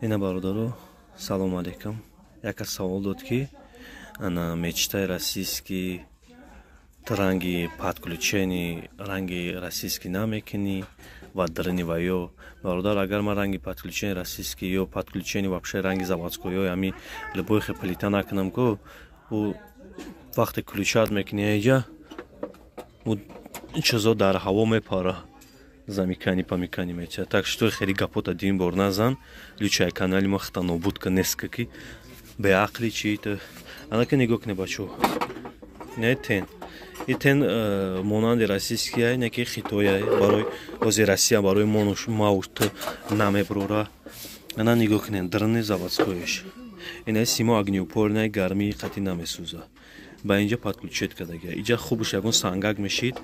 Ина, бародаро, салому алейкум. Яка савол дод, ки ана мечтай российский ранги подключени, ранги российский намекунӣ ва дарини ва ё. Бародар, агар ман ранги подключени российский ё подключени вообще ранги заводской ё ами любой хе плита накунам ку, ӯ вақте ключат мекунӣ, эҷа ӯ чизо дар ҳаво мепара, замикани памикани метия. Так что хеле гапота дин бор назан, лучай канали ма хта нобуд ка неска, ки беақли чита. Анака нигоҳ кунед, бачо, не тен и тен монанди российския, не ки хитоя. Барои ози Россия, барои мону маут намеброра. Ана нигоҳ кунед, дрни заводскоиш ина симо огнеупорная, гармии қатӣ намесӯза. Ба инҷа подключать кардага, иҷа хубш ягон сангак мешид,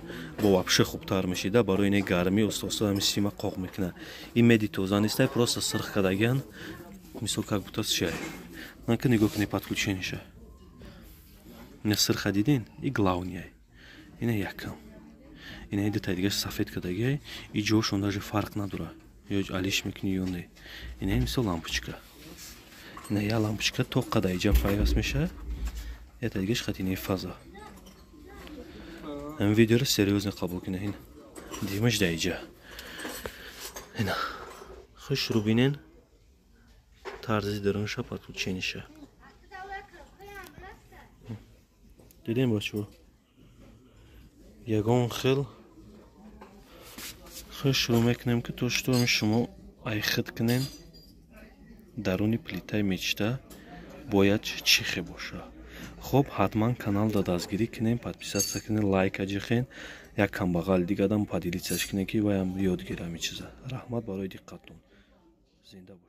бо вообще хубтар мешида. Барои ина гармӣ оста-оста ҳами сима қоқ мекунад. Ин меди тоза неста, просто сирх кардагиан, мисол, как будто чай. Нака нигоҳ кунед подключениша, ина сирха дидин, и главный ина якам, ина дутай дигаш сафед кардагиай, и ҷошон даже фарқ надора, ё алиш мекунӣ, ё не. Ина мисол лампочка, ина я лампочка тоққада иҷа пайваст мешавад, ята дигаш хати фаза. Ҳамин видеоро серьёзно қабул кунед. Ин димаш да иҷа, ина хушрӯ бинен, тарзи дарунша, подключениша дидем, бачо. Ягон хел хушрӯ мекунем, ки то что шумо айхид кунем, даруни плитаи мечта бояд чӣ хе боша. Хоб, ҳатман каналда дастгирӣ кунем, подписаться кунем, лайк аҷихен, як камбағал дигадам поделиться кунем, ки ваям ёд гира ҳамин чиза. Раҳмат барои диққатон, зинда бошед.